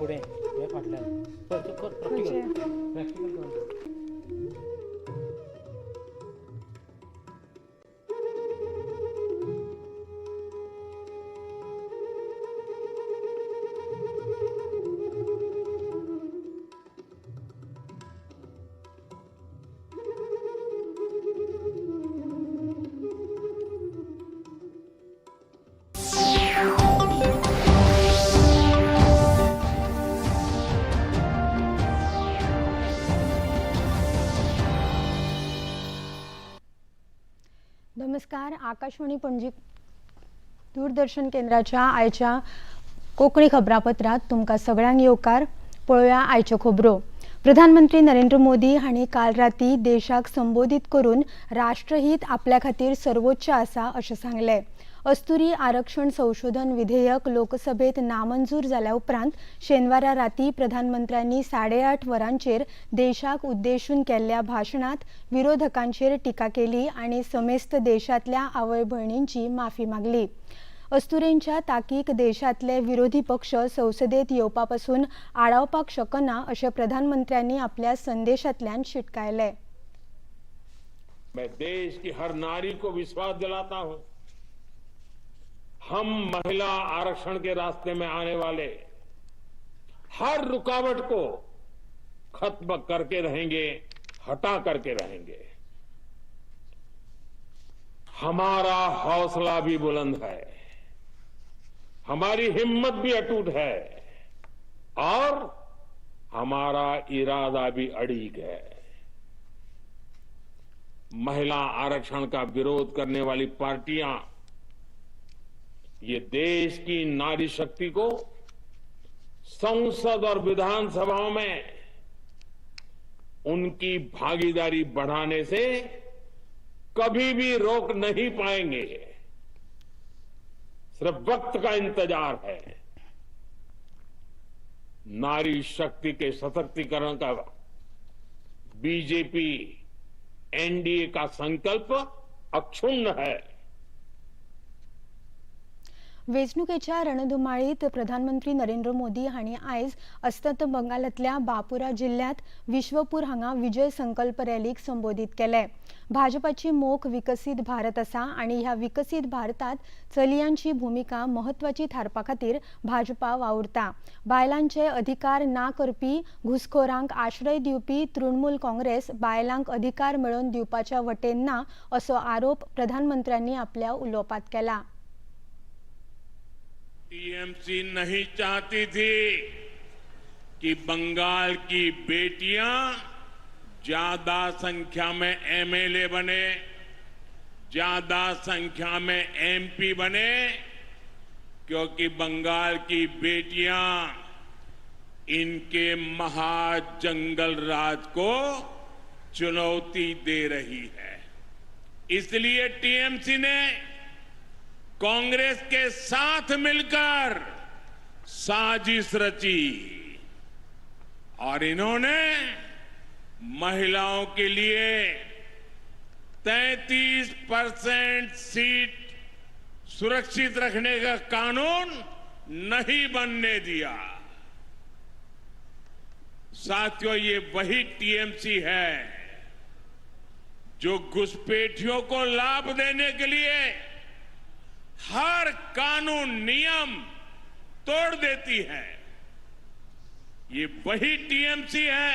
फुडें हे फाटल्यान पळय तूं कर प्रॅक्टिकल प्रॅक्टिकल कर. नमस्कार. आकाशवाणी पणजी दूरदर्शन केंद्राच्या आयच्या कोंकणी खबरापत्रांत तुमकां सगळ्यांक येवकार. पळोवया आयच्यो खबरो. प्रधानमंत्री नरेंद्र मोदी हांणी काल राती देशाक संबोधीत करून राष्ट्रहीत आपल्या खातीर सर्वोच्च आसा अशें सांगलें. अस्तुरी आरक्षण संशोधन विधेयक लोकसभेत नामंजूर जाल्या उपरांत शेनवारा राती प्रधानमंत्र्यांनी 8:30 वरांचेर देशाक उद्देशून केल्ल्या भाशणांत विरोधकांचेर टिका केली आनी समेस्त देशांतल्या आवय भयणींची माफी मागली. अस्तुरेंच्या ताकीक देशांतले विरोधी पक्ष संसदेत येवपा पसून आडावपाक शकना अशें प्रधानमंत्र्यांनी आपल्या संदेशांतल्यान शिटकायलें. मैं देश की हर नारी को विश्वास दिलाता हूं, हम महिला आरक्षण के रास्ते में आने वाले हर रुकावट को खत्म करके रहेंगे, हटा करके रहेंगे। हमारा हौसला भी बुलंद है, हमारी हिम्मत भी अटूट है और हमारा इरादा भी अड़ीग है। महिला आरक्षण का विरोध करने वाली पार्टियां ये देश की नारी शक्ति को संसद और विधानसभाओं में उनकी भागीदारी बढ़ाने से कभी भी रोक नहीं पाएंगे। सिर्फ वक्त का इंतजार है। नारी शक्ति के सशक्तिकरण का बीजेपी एनडीए का संकल्प अक्षुण्ण है। वेंचणुकेच्या रणधुमाळीत प्रधानमंत्री नरेंद्र मोदी हांणी आयज अस्तंत बंगालांतल्या बापुरा जिल्ल्यांत विश्वपूर हांगा विजय संकल्प रॅलीक संबोधीत केलें. भाजपाची मोख विकसीत भारत आसा आनी ह्या विकसीत भारतांत चलयांची भुमिका म्हत्वाची थारपा खातीर भाजपा वावुरता. बायलांचे अधिकार ना करपी घुसखोरांक आश्रय दिवपी तृणमूल काँग्रेस बायलांक अधिकार मेळोवन दिवपाच्या वटेन ना असो आरोप प्रधानमंत्र्यांनी आपल्या उलोवपांत केला. टीएमसी नहीं चाहती थी कि बंगाल की बेटियां ज्यादा संख्या में एमएलए बने, ज्यादा संख्या में एमपी बने, क्योंकि बंगाल की बेटियां इनके महाजंगल राज को चुनौती दे रही है। इसलिए टीएमसी ने कांग्रेस के साथ मिलकर साजिश रची और इन्होंने महिलाओं के लिए 33% सीट सुरक्षित रखने का कानून नहीं बनने दिया। साथियों, ये वही टीएमसी है जो घुसपैठियों को लाभ देने के लिए हर कानून नियम तोड़ देती है। ये वही टीएमसी है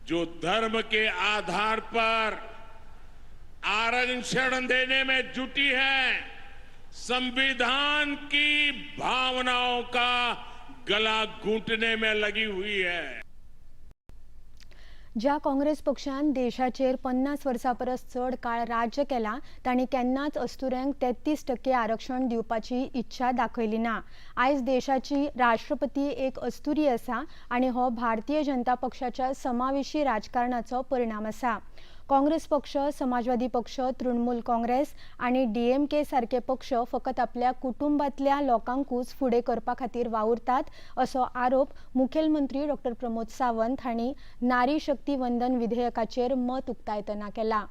जो धर्म के आधार पर आरक्षण देने में जुटी है, संविधान की भावनाओं का गला घूंटने में लगी हुई है। ज्या काँग्रेस पक्षान देशाचेर 50 वर्सां परस चड काळ राज्य केला तांणी केन्नाच अस्तुऱ्यांक 33% आरक्षण दिवपाची इच्छा दाखयली ना. आयज देशाची राष्ट्रपती एक अस्तुरी आसा आनी हो भारतीय जनता पक्षाच्या समावेशी राजकारणाचो परिणाम आसा. काँग्रेस पक्ष, समाजवादी पक्ष, तृणमूल काँग्रेस आनी डीएमके सारके पक्ष फकत आपल्या कुटुंबांतल्या लोकांकूच फुडें करपा खातीर वावुरतात असो आरोप मुखेलमंत्री डॉक्टर प्रमोद सावंत हांणी नारी शक्ती वंदन विधेयकाचेर मत उक्तायतना केला.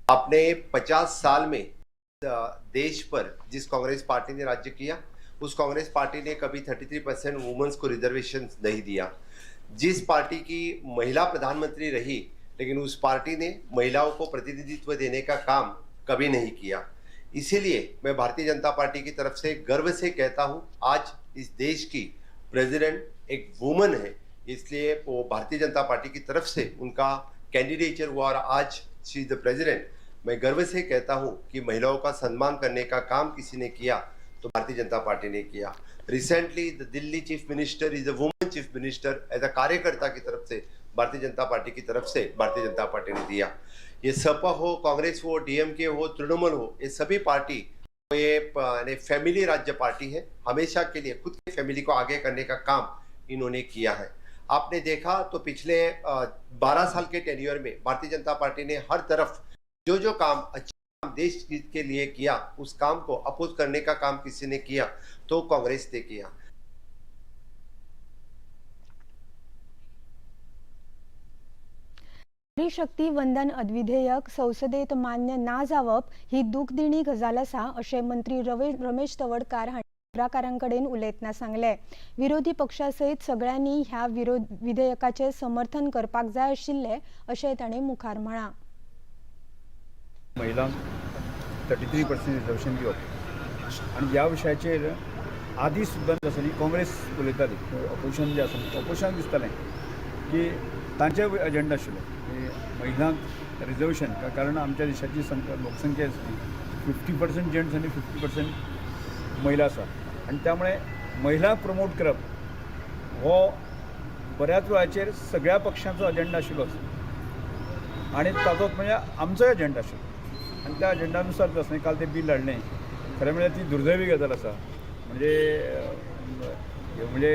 आपने 50 साल में देश पर जिस कांग्रेस पार्टी ने राज्य किया उस कांग्रेस पार्टी ने कभी 33% वुमेन्स को रिजर्वेशन नहीं दिया। जिस पार्टी की महिला प्रधानमंत्री रही, लेकिन उस पार्टी ने महिलाओं को प्रतिनिधित्व देने का काम कभी नहीं किया। इसीलिए मैं भारतीय जनता पार्टी की तरफ से गर्व से कहता हूँ, आज इस देश की प्रेसिडेंट एक वुमन है, इसलिए वो भारतीय जनता पार्टी की तरफ से उनका कैंडिडेचर हुआ और आज she is the president. मैं गर्व से कहता हूँ कि महिलाओं का सम्मान करने का काम किसी ने किया तो भारतीय जनता पार्टी ने किया। Recently the Delhi chief minister is a woman chief minister, as a कार्यकर्ता की तरफ से, भारतीय जनता पार्टी की तरफ से भारतीय जनता पार्टी ने दिया। ये सपा हो, कांग्रेस हो, डीएमके हो, तृणमूल हो, ये सभी पार्टी ये फैमिली राज्य पार्टी है। हमेशा के लिए खुद की फैमिली को आगे करने का काम इन्होंने किया है। आपने देखा तो पिछले 12 साल के टेन्योर में भारतीय जनता पार्टी ने हर तरफ जो जो काम अच्छा काम देश के लिए किया, उस काम को अपोज करने का काम किसी ने किया तो कांग्रेस ने किया। नारी शक्ती वंदन अधिविधेयक संसदेत मान्य ना जावप ही दुखदिणी गजाल आसा अशें मंत्री रमेश तवडकार हांणी खबराकारां कडेन उलयतना सांगलें। विरोधी पक्षा सयत सगळ्यांनी ह्या विधेयकाचें समर्थन करपाक जाय आशिल्लें अशें तांणी मुखार म्हळां। महिलांक 33% रिजर्वेशन दिवप आनी ह्या विशयाचेर आदी सुद्दां आसा न्ही काँग्रेस उलयताली, ऑपोजिशन जें आसा न्ही ऑपोजिशनाक दिसतालें की तांचे एजेंडा आशिल्लो की महिलांक रिजर्वेशन, कारण आमच्या देशाची लोकसंख्या आसा ती 50% जेंट्स आनी 50% महिला आसा आनी त्यामुळे महिला प्रमोट करप हो बऱ्याच वेळाचेर सगळ्या पक्षांचो एजेंडा आशिल्लोच आनी ताचोच म्हणजे आमचोय एजेंडा आशिल्लो आनी त्या एजेंडानुसार जो आसा न्ही काल तें बील हाडलें। खरें म्हळ्यार ती दुर्दैवी गजाल आसा, म्हणजे म्हणजे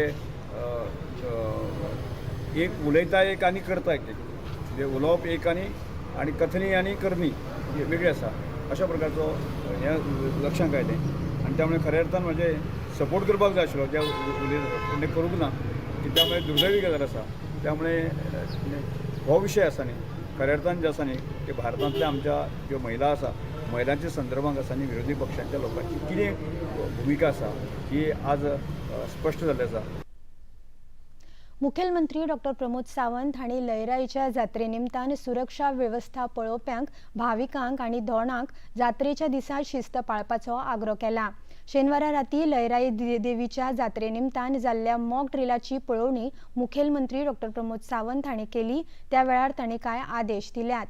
एक उलयता एक आनी करता एक, म्हणजे उलोवप एक आनी आनी कथनी आनी करणी वेगळी आसा अशा प्रकारचो हें लक्षांत आयलें आनी त्यामुळे खऱ्या अर्थान म्हणजे सपोर्ट करपाक जाय आशिल्लो ज्या उलयता पूण तें करूंक ना की त्यामुळे दुर्दैवी गजाल आसा। त्यामुळे हो विशय आसा न्ही खऱ्या अर्थान जे आसा न्ही की भारतांतल्या आमच्या ज्यो महिला आसा महिलांच्या संदर्भात आसा न्ही विरोधी पक्षांच्या लोकांची कितें भुमिका आसा ही आज स्पश्ट जाल्ली आसा। मुखेलमंत्री डॉ प्रमोद सावंत हांणी लयराईच्या जात्रे निमतान सुरक्षा वेवस्था पळोवप्यांक, भाविकांक आनी धोणांक जात्रेच्या दिसा शिस्त पाळपाचो आग्रो केला। शेनवारा राती लयराई देवीच्या जात्रे निमतान जाल्ल्या मॉक ड्रिलाची पळोवणी मुखेलमंत्री डॉ प्रमोद सावंत हांणी केली। त्या वेळार तांणी कांय आदेश दिल्यात।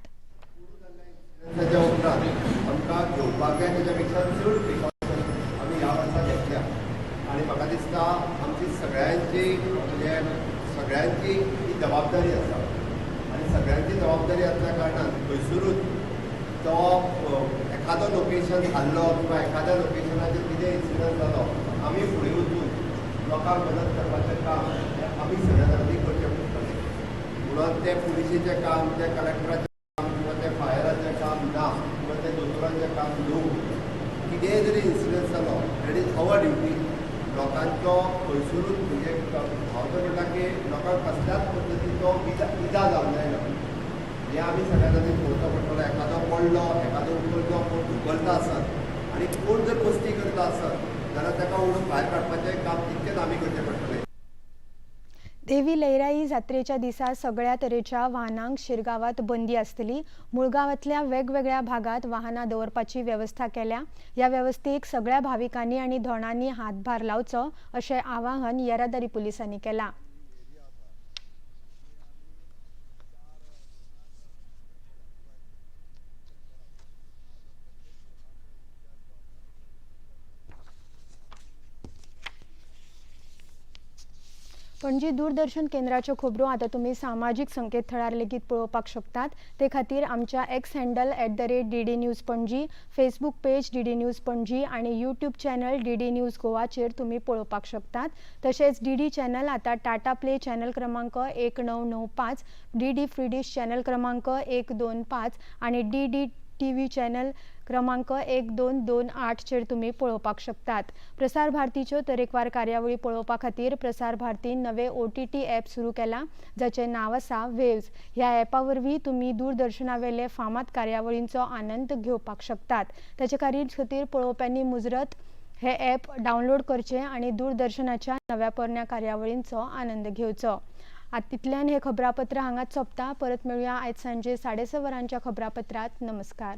ताच्या उपरांत आमकां घेवपाक जाय ताच्या पेक्षा चड प्रिकॉशन आमी ह्या वर्सा घेतल्या आनी म्हाका दिसता आमची सगळ्यांची म्हणजे सगळ्यांची ही जबाबदारी आसा आनी सगळ्यांची जबाबदारी आसल्या कारणान खंयसरूच तो एखादो लोकेशन हाल्लो किंवा एखाद्या लोकेशनाचेर कितें इन्सिडंट जालो आमी फुडें वचून लोकांक मदत करपाचें काम हें आमी सगळ्या जाणांनी करचें पडटलें। म्हणून तें पुलिशेचें काम, तें कलेक्टराचें काम किंवा तें फायराचें काम ना किंवा तें दोतोरांचें काम न्हू, कितेंय जरी इन्सिडंट जालो that is our duty. लोकांचो खंयसरूच म्हणजे हांव तर म्हणटा की लोकांक कसल्याच पद्दतीचो इजा जावंक जायना हें आमी सगळ्या जाणांनी पळोवचो पडटलो। एखादो पडलो, एखादो उखलतो, कोण धुकलता आसत आनी कोण जर मस्ती करता आसत जाल्यार ताका ओडून भायर काडपाचें काम तितकेंच आमी करचें पडटलें। देवी लयराई जात्रेच्या दिसा सगळ्या तरेच्या वाहनांक शिरगांवांत बंदी आसतली। मुळगांवांतल्या वेगवेगळ्या भागात वाहनां दवरपाची वेवस्था केल्या। ह्या वेवस्थेक सगळ्या भाविकांनी आनी धोणांनी हातभार लावचो अशें आवाहन येरादारी पुलिसांनी केलां। पणजी दूरदर्शन केंद्राच्यो खबरो आतां तुमी सामाजीक संकेतथळार लेगीत पळोवपाक शकतात। ते खातीर आमच्या X handle @DD News Panaji, Facebook page DD News Panaji आनी यूट्यूब चॅनल DD news गोवाचेर तुमी पळोवपाक शकतात। तशेंच DD channel आतां टाटा प्ले चॅनल क्रमांक 1995, DD free dish channel क्रमांक 125 आनी DD TV channel क्रमांक 1228 चेर तुमी पळोवपाक शकतात। प्रसार भारतीच्यो तरेकवार कार्यावळी पळोवपा खातीर प्रसार भारतीन नवे OTT app सुरू केला जाचें नांव आसा वेव्ज। ह्या ॲपा वरवीं तुमी दूरदर्शनावेले फामाद कार्यावळींचो आनंद घेवपाक शकतात। ताचे खातीर पळोवप्यांनी मुजरत हे ॲप डावनलोड करचें आनी दूरदर्शनाच्या नव्या पोरण्या कार्यावळींचो आनंद घेवचो. आतां तितल्यान हें खबरापत्र हांगाच सोंपता. परत मेळुया आयज सांजे 6:30 वरांच्या खबरापत्रांत. नमस्कार.